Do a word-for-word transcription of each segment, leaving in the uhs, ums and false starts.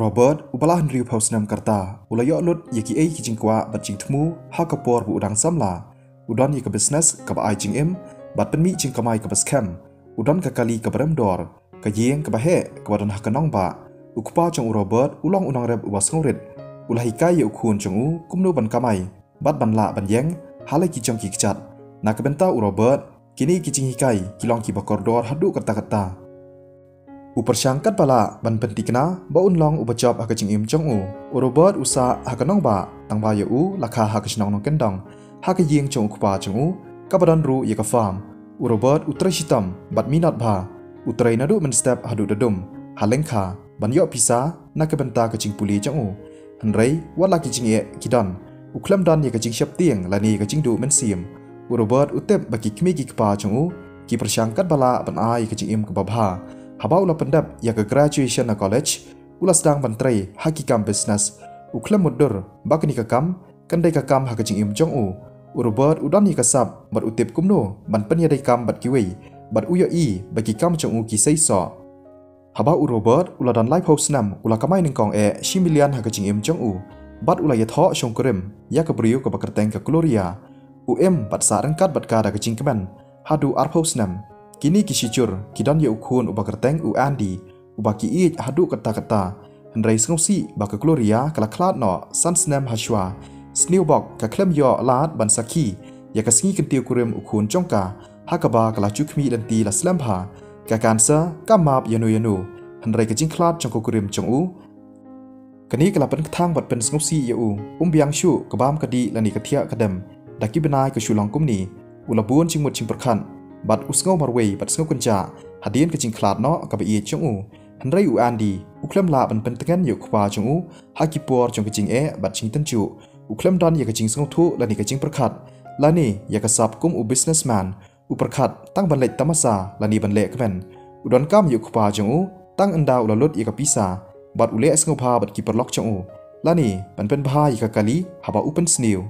Robert, uba la hynriewphew snem ka rta, u la ïoh lut ïa kiei ki jingkwah bad jingthmu ha ka por ba u dang samla. U don ïa ka business kaba ai jingim bad pynmih jingkamai kaba skhem. U don ka kali kaba rem dor, ka ïing kaba heh kaba don ha ka nongbah. U kpa jong u Robert u long u nongrep uba sngewrit. U la hikai ïa u khun jong u kumno ban kamai bad ban lah ban ïeng ha la ki jong ki kjat. Na ka bynta u Robert, kine ki jinghikai ki long kiba kordor haduh katta katta. U pyrshang katba lah ban pynthikna ba un long uba jop ha ka jingim jong u. U Robert u sah ha ka nongbah, tangba ïa u la kha ha ka shnong nongkyndong, ha ka ïing jong u kpa jong u, kaba don ruh ïa ka farm. U Robert u trei shitom bad minot bha. U trei naduh mynstep haduh dadum, ha lyngkha, ban ïoh pisa na ka bynta ka jingpule jong u. Hynrei wat la ki jingeh ki don, u khlem don ïa ka jingsheptieng lane ka jingduh mynsiem. U Robert u tip ba ki kmie ki kpa jong u ki pyrshang katba lah ban ai ïa ka jingim kaba bha. Haba u la pyndep ïa ka graduation na college, u la sdang ban trei ha ki kam business. U khlem mutdur ba kane ka kam kan dei ka kam ha ka jingim jong u. U Robert u don ïa ka sap bad u tip kumno ban pynïadei kam bad kiwei, bad u ïohi ba ki kam jong u ki seisoh. Haba u Robert u la don laiphew snem, u la kamai nyngkong eh shi million ha ka jingim jong u, bad u la ïathoh shongkurim ïa ka briew kaba kyrteng ka Gloria. U im bad sah ryngkat bad ka da ka jingkmen haduh arphew snem. Kine ki shijur ki don ïa u khun uba kyrteng u Andy, uba ki ïeit haduh katta katta. Hynrei sngewsih ba ka Gloria ka la khlad noh san snem hashwa. Sniewbok ka khlem ïoh lad ban sakhi ïa ka sngi kyntiew kurim u khun jong ka, ha kaba ka la ju khmih lynti la slem bha. Ka cancer kam map ïano ïano, hynrei ka jingkhlad jong ka kurim jong u, kane ka la pynkthang bad pynsngewsih ïa u. Um biang shuh ka bam ka dih lane ka thiah ka dem da ki bnai ka shu long kumne. U la bun jingmut jingpyrkhat bad u sngew marwei bad sngew kynjah hadien ka jingkhlad noh kaba ïeit jong u. Hynrei u Andy u khlem lah ban pyntngen ïa u kpa jong u ha ki por jong ka jingeh bad jingtynjuh. U khlem don ïa ka jingsngewthuh lane ka jingpyrkhat lane ïa ka sap kum u businessman. U pyrkhat tang ban leit tamasa lane ban leh kmen. U donkam ïa u kpa jong u tang ynda u la lut ïa ka pisa, bad u leh sngewbha bad ki paralok jong u, lane ban pynbha ïa ka kali haba u pynsniew.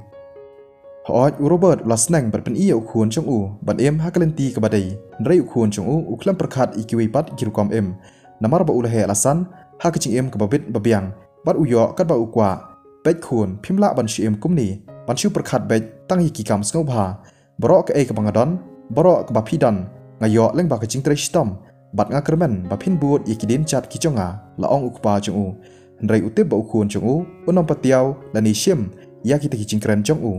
Hooid, u Robert u la sneng bad pyni ïa u khun jong u ban im ha ka lynti kaba dei. Hynrei u khun jong u u khlem pyrkhat ïa kiwei pat ki rukom im, namar ba u la heh la san ha ka jingim kaba bit ba biang, bad u ïoh katba u kwah. Beit khun, phim lah ban shu im kumne, ban shu pyrkhat beit tang ïa ki kam sngewbha. Baroh kaei kaba nga don, baroh kaba phi don, nga ïoh lyngba ka jingtrei shitom, bad nga kyrmen ba phin bud ïa ki dienjat ki jong nga, la ong u kpa jong u. Hynrei u tip ba u khun jong u un ym patiaw lane shim ïa kita ki jingkren jong u.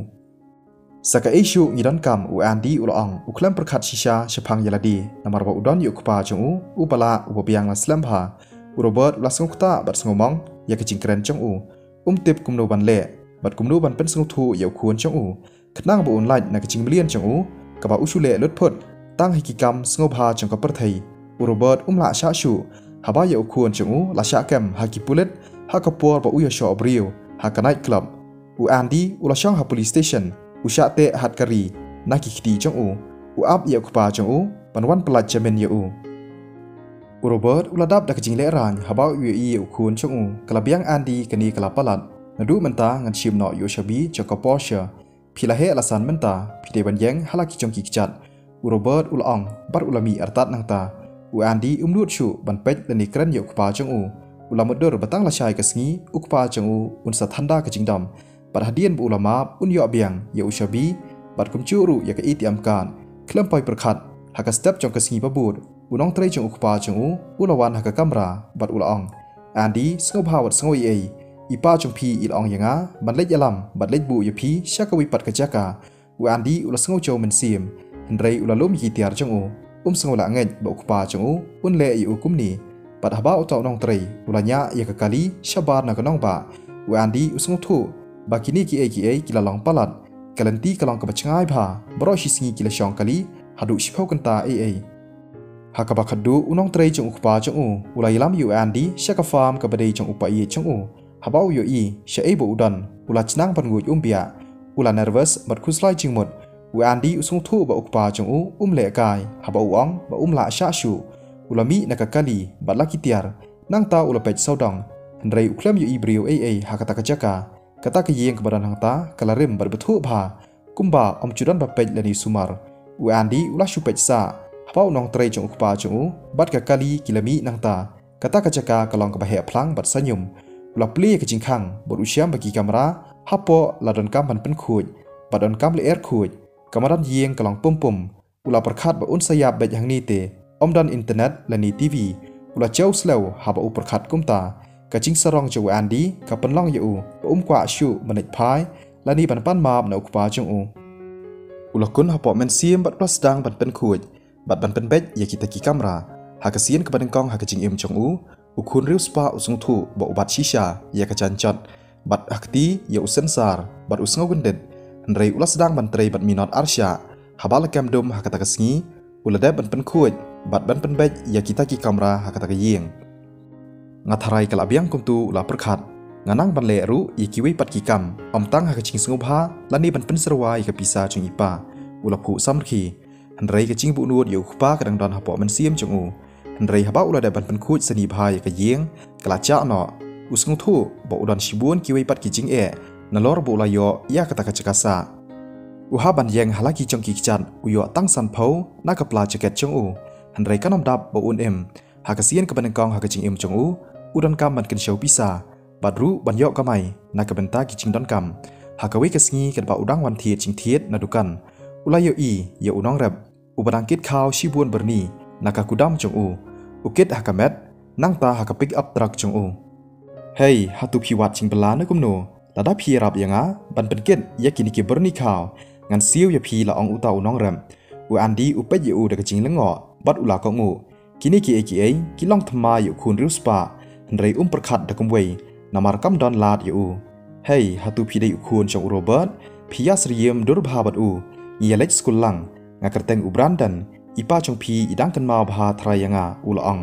Sa kaei shuh ngi donkam, u Andy u la ong, u khlem pyrkhat shisha shaphang ïa lade, namar ba u don ïa u kpa jong u uba lah, uba biang la slem bha. U Robert u la sngewkta bad sngewmong ïa ka jingkren jong u. Um tip kumno ban leh bad kumno ban pynsngewthuh ïa u khun jong u, khnang ba un lait na ka jingmlien jong u, kaba u shu leh lut phut tang ha ki kam sngewbha jong ka pyrthei. U Robert um lah shah shuh haba ïa u khun jong u la shah kem ha ki pulit ha ka por ba u ïashoh briew ha ka night club. U Andy u la shong ha police station, u shah teh hat ka ri na ki kti jong u. U ap ïa u kpa jong u ban wan pyllait jamin ïa u. U Robert u la dap da ka jinglehrain haba u ïohi ïa u khun jong u. Ka la biang Andy, kane ka la palat. Naduh mynta ngan shim noh ïa u shabi jong ka Porsche. Phi la heh la san mynta, phi dei ban ïeng ha la ki jong ki kjat, u Robert u la ong bad u la mih artat nangta. U Andy um nud shuh ban peit lane kren ïa u kpa jong u. U la mutdur ba tang lashai ka sngi u kpa jong u un sa thanda ka jingdom, bad hadien ba u la map un ïoh biang ïa u shabi bad kumjuh ruh ïa ka A T M card. Khlem poi pyrkhat, ha ka step jong ka sngi ba bud, u nongtrei jong u kpa jong u u la wan ha ka kamra bad u la ong, Andy, sngewbha wat sngew ei ei. I pa jong phi i la ong ïa nga ban leit ïalam bad leit buh ïa phi sha kawei pat ka jaka. U Andy u la sngew jew mynsiem, hynrei u la lum ïa ki tiar jong u. Um sngew lah ngeit ba u kpa jong u un leh ïa u kumne. Bad haba uta u nongtrei u la ñiah ïa ka kali shabar na ka nongbah, u Andy u sngewthuh ba kine kiei kiei ki la long palat. Ka lynti ka long kaba jngai bha, baroh shi sngi ki la shong kali haduh shiphew kynta ei ei. Ha kaba khatduh u nongtrei jong u kpa jong u u la ïalam ïa u Andy sha ka farm kaba dei jong u paid jong u. Haba u ïohi shaei ba u don, u la jnang ban nguid um biah. U la nervous bad khuslai jingmut. U Andy u sngewthuh ba u kpa jong u um leh kai haba u ong ba um lah shah shuh. U la mih na ka kali bad la ki tiar, nangta u la peit sawdong, hynrei u khlem ïohi briew ei ei ha kata ka jaka. Kata ka ïing kaba don hangta ka la rim bad bthuh bha, kumba ym ju don ba peit lane sumar. U Andy u la shu peit sah haba u nongtrei jong u kpa jong u bad ka kali ki la mih nangta. Kata ka jaka ka long kaba heh phlang bad sanium. U la plie ïa ka jingkhang bad u shem ba ki kamra hapoh la donkam ban pynkhuid bad donkam lyer khuid. Ka madan ïing ka long pum pum. U la pyrkhat ba un sa ïap beit hangne te, ym don internet lane T V. U la jaw slew haba u pyrkhat kumta. Ka jingsarong jong u Andy ka pynlong ïa u ba um kwah shuh ban leit phai lane ban pan map na u kpa jong u. U la kun hapoh mynsiem bad u la sdang ban pynkhuid bad ban pynbeit ïa kita ki kamra. Ha ka sien kaba nyngkong ha ka jingim jong u, u khun riewspah u sngewthuh ba u bat shisha ïa ka janjot bad ha kti ïa u sensar bad u sngew kyndit. Hynrei u la sdang ban trei bad minot arshah. Haba la kem dum ha kata ka sngi, u la dep ban pynkhuid bad ban pynbeit ïa kita ki kamra ha kata ka ïing. Nga tharai ka la biang kumtu, u la pyrkhat. Nga nang ban leh ruh ïa kiwei pat ki kam, ym tang ha ka jingsngewbha lane ban pynsyrwa ïa ka pisa jong i pa, u la phuh samrkhie. Hynrei ka jingbuhnud ïa u kpa ka dang don hapoh mynsiem jong u. Hynrei haba u la dep ban pynkhuid sani bha ïa ka ïing, ka la jah noh. U sngewthuh ba u don shibun kiwei pat ki jingeh nalor ba u la ïoh ïa kata ka jaka sah. U hap ban ïeng ha la ki jong ki kjat, u ïoh tang sanphew na ka pla jaket jong u. Hynrei kan ym dap ba un im. Ha ka sien kaba nyngkong ha ka jingim jong u, u donkam ban kynshew pisa bad ruh ban ïoh kamai na ka bynta ki jingdonkam. Ha kawei ka sngi katba u dang wan thied jingthied na dukan, u la ïohi ïa u nongrep uba dang kit khaw shibun byrni na ka kudam jong u. U kit ha ka met, nangta ha ka pick up truck jong u. "Hei, hato phi wad jingbylla ne kumno? Lada phi ïarap ïa nga ban pynkit ïa kine ki byrni khaw, ngan siew ïa phi," la ong uta u nongrep. U Andy u peit ïa u da ka jinglyngngoh bad u la kohnguh. Kine kiei kiei ki long thymmai ïa u khun riewspah, hynrei um pyrkhat da kumwei namar kam don lad ïa u. "Hei, hato phi dei u khun jong u Robert? Phi ïa syriem dur bha bad u. Ngi ïa leit skul lang. Nga kyrteng u Brandon. I pa jong phi i dang kynmaw bha tharai ïa nga," u la ong.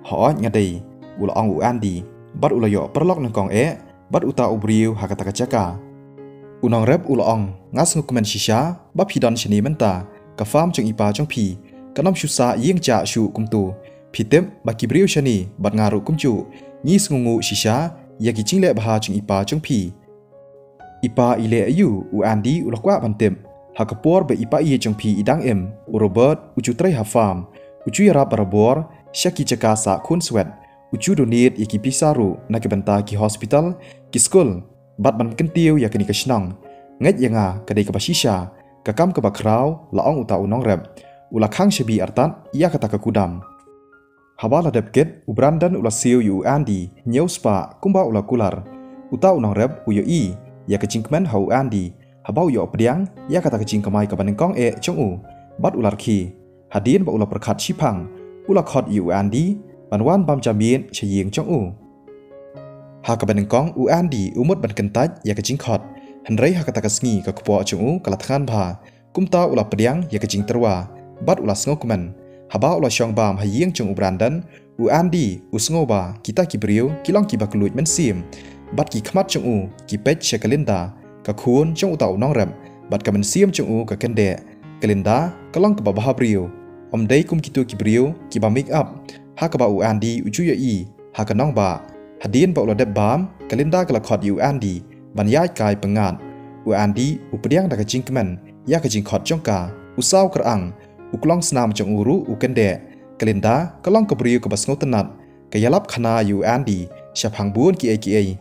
"Hooid nga dei," u la ong u Andy, bad u la ïoh paralok nyngkong eh bad uta u briew ha kata ka jaka. U nongrep u la ong, "Nga sngewkmen shisha ba phi don shane mynta. Ka farm jong i pa jong phi kan ym shu sah ïing jah shuh kumto. Phi tip ba ki briew shane bad nga ruh kumjuh, ngi sngewnguh shisha ïa ki jingleh bha jong i pa jong phi." "I pa i leh aïu?" u Andy u la kwah ban tip. "Ha ka por ba i pa i jong phi i dang im, u Robert u ju trei ha farm. U ju ïarap barabor sha ki jaka sah khun swet. U ju donate ïa ki pisa ruh na ka bynta ki hospital, ki skul, bad ban kyntiew ïa kane ka shnong. Ngeit ïa nga, ka dei kaba shisha ka kam kaba khraw," la ong uta u nongrep. U la khang shabi artat ïa kata ka kudam. Haba la dep kit, u Brandon u la siew ïa u Andy hynñiew spah kumba u la kular. Uta u nongrep u ïohi ïa ka jingkmen ha u Andy haba u ïoh pdiang ïa kata ka jingkamai kaba nyngkong eh jong u, bad u la rkhie. Hadien ba u la pyrkhat shiphang, u la khot ïa u Andy ban wan bam ja miet sha ïing jong u. Ha kaba nyngkong u Andy u mut ban kyntait ïa ka jingkhot, hynrei ha kata ka sngi ka kpoh jong u ka la thngan bha. Kumta u la pdiang ïa ka jingtyrwa bad u la sngewkmen. Haba u la shong bam ha ïing jong u Brandon, u Andy u sngew ba kita ki briew ki long kiba kylluid mynsiem, bad ki khmat jong u ki peit sha ka Linda, ka khun jong uta u nongrep, bad ka mynsiem jong u ka kyndeh. Ka Linda ka long kaba bha briew, ym dei kum kito ki briew kiba make up. Ha kaba u Andy u ju ïohi ha ka nongbah. Hadien ba u la dep bam, ka Linda ka la khot ïa u Andy ban ïaid kai pyngngad. U Andy u pdiang da ka jingkmen ïa ka jingkhot jong ka. U saw kyrang, u klong snam jong u ruh u kyndeh. Ka Linda ka long ka briew kaba sngewtynnat, ka ïalap khana ïa u Andy shaphang bun kiei kiei.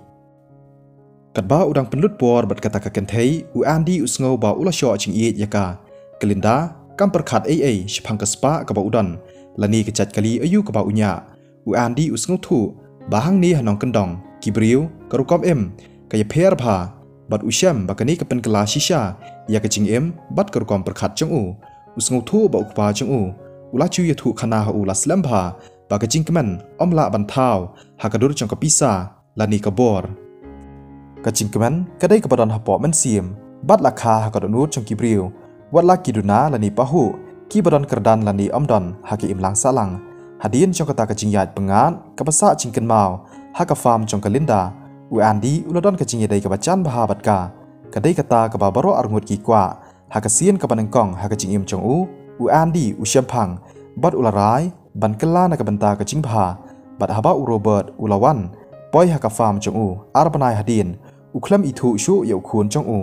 Katba u dang pynlut por bad kata ka kynthei, u Andy u sngew ba u la shoh jingïeit ïa ka. Ka Linda kam pyrkhat ei ei shaphang ka spah kaba u don, lane ka jait kali aïu kaba u ñiah. U Andy u sngewthuh ba hangne ha nongkyndong, ki briew ka rukom im ka ïapher bha, bad u shem ba kane ka pynkylla shisha ïa ka jingim bad ka rukom pyrkhat jong u. U sngewthuh ba u kpa jong u u la ju ïathuh khana ha u la slem bha ba ka jingkmen ym lah ban thaw ha ka dur jong ka pisa lane ka bor. Ka jingkmen ka dei kaba don hapoh mynsiem bad la kha ha ka dohnud jong ki briew, wat la ki duna lane pahuh kiba don kyrdan lane ym don ha ka imlang sahlang. Hadien jong kata ka jingïaid pyngngad kaba sah jingkynmaw ha ka farm jong ka Linda, u Andy u la don ka jingïadei kaba jan bha bad ka. Ka dei kata kaba baroh arngut ki kwah. Ha ka sien kaba nyngkong ha ka jingim jong u, u Andy u shemphang bad u la rai ban kylla na ka bynta ka jingbha. Bad haba u Robert u la wan poi ha ka farm jong u ar bnai hadien, u khlem ithuh shuh ïa u khun jong u.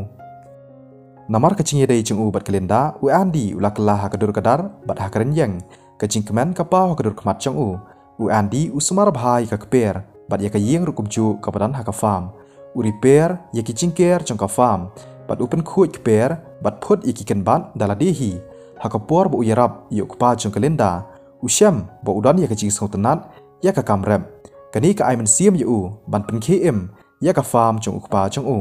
Namar ka jingïadei jong u bad ka Linda, u Andy u la kylla ha ka dur ka dar bad ha ka rynïeng. Ka jingkmen ka paw ha ka dur khmat jong u. U Andy u sumar bha ïa ka kper bad ïa ka ïing ruh kumjuh kaba don ha ka farm. U repair ïa ki jingker jong ka farm bad u pynkhuid kper bad phut ïa ki kynbat da lade hi. Ha ka por ba u ïarap ïa u kpa jong ka Linda, u shem ba u don ïa ka jingsngewtynnat ïa ka kam rep. Kane ka ai mynsiem ïa u ban pynkhie im ïa ka farm jong u kpa jong u.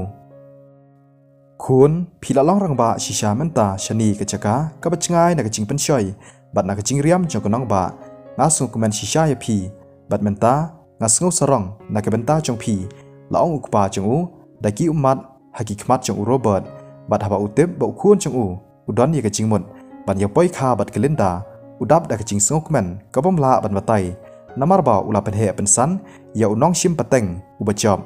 Khun, phi la long rangbah shisha mynta shane ka jaka kaba jngai na ka jingpynshoi bad na ka jingriam jong ka nongbah. Nga sngewkmen shisha ïa phi bad mynta nga sngew sarong na ka bynta jong phi, la ong u kpa jong u da ki ummat ha ki khmat jong u Robert. Bad haba u tip ba u khun jong u u don ïa ka jingmut ban ïa poi kha bad ka Linda, u dap da ka jingsngewkmen kabym lah ban batai, namar ba u la pynheh pynsan ïa u nongshim pateng uba jop.